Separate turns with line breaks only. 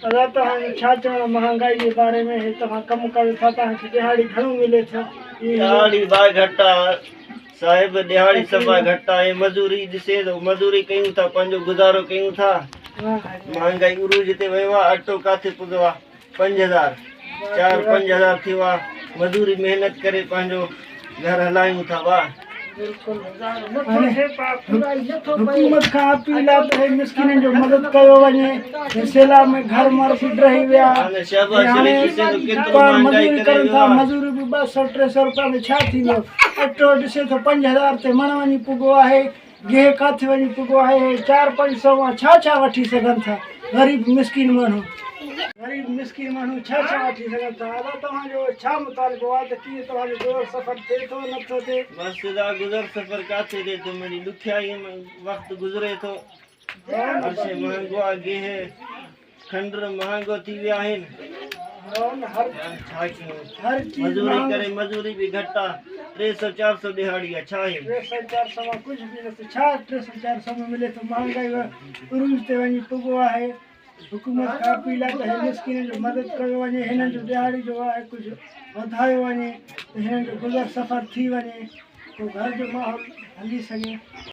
ادا توهان جو ڇا چوڻ مهانگائي جي باري ۾ هي توهان ڪم ڪريو ٿا توهان کي ڏهاڙي گهڻو ملي ٿو.
ڏهاڙي با گهٽ آ صاحب ڏهاڙي صفا گهٽ آ ۽ مزوري ڏسين ته مزوري ڪيون ٿا پنهنجو گذارو ڪيون ٿا مهانگائي عروج تي ويو آ اٽو ڪاٿي پڳو آ 5000 چار 5000 ٿيو آ مزوري محنت ڪري پنهنجو گهر هلايون ٿا وا.
حڪومت کان اپيل آ ته هي مسڪينن جو مدد ڪيو وڃي هي سيلاب ۾ گهر مر به ڊهي ويا هاڻي پاڻ مزوري ڪرن ٿا مزوري به 200 300 روپيا ۾ ڇا ٿيندو اٽو ڏسي ٿو 5000 تي مڻ وڃي پڳو آهي گيهه ڪاٿي وڃي پڳو آهي هي چار پنج سو مان ڇا ڇا وٺي سگهن ٿا غريب مسڪين ماڻهو. غريب مسڪين ماڻهو ڇا ڇا وٺي سگهن ٿا ادا توهان جو ڇا مطالبو آهي ته ڪيئن توهان جو گذر سفر ٿئي ٿو نه ٿو ٿئي.
بس ادا گذر سفر ڪاٿي ٿئي ٿو منهنجي ڏکيائي ۾ وقت گذري ٿو هر شي مهانگو آ گيهه کنڊ مهانگو ٿي ويا آهن ڇا ڪيون مزوري ڪري مزوري به گهٽ آ 300 400 ڏهاڙي آ ڇا آهي
300 400 مان ڪجهه به نٿو ڇا 300 400 ۾ ملي ٿو مهانگائي عروج تي وڃي پڳو آهي حڪومت کان اپيل آهي ته هن مسڪينن جو مدد ڪيو وڃي هنن جو ڏهاڙي جو آهي ڪجهه وڌايو وڃي ته هنن جو گذر سفر ٿي وڃي پوء گهر جو ماحول هلي سگهي.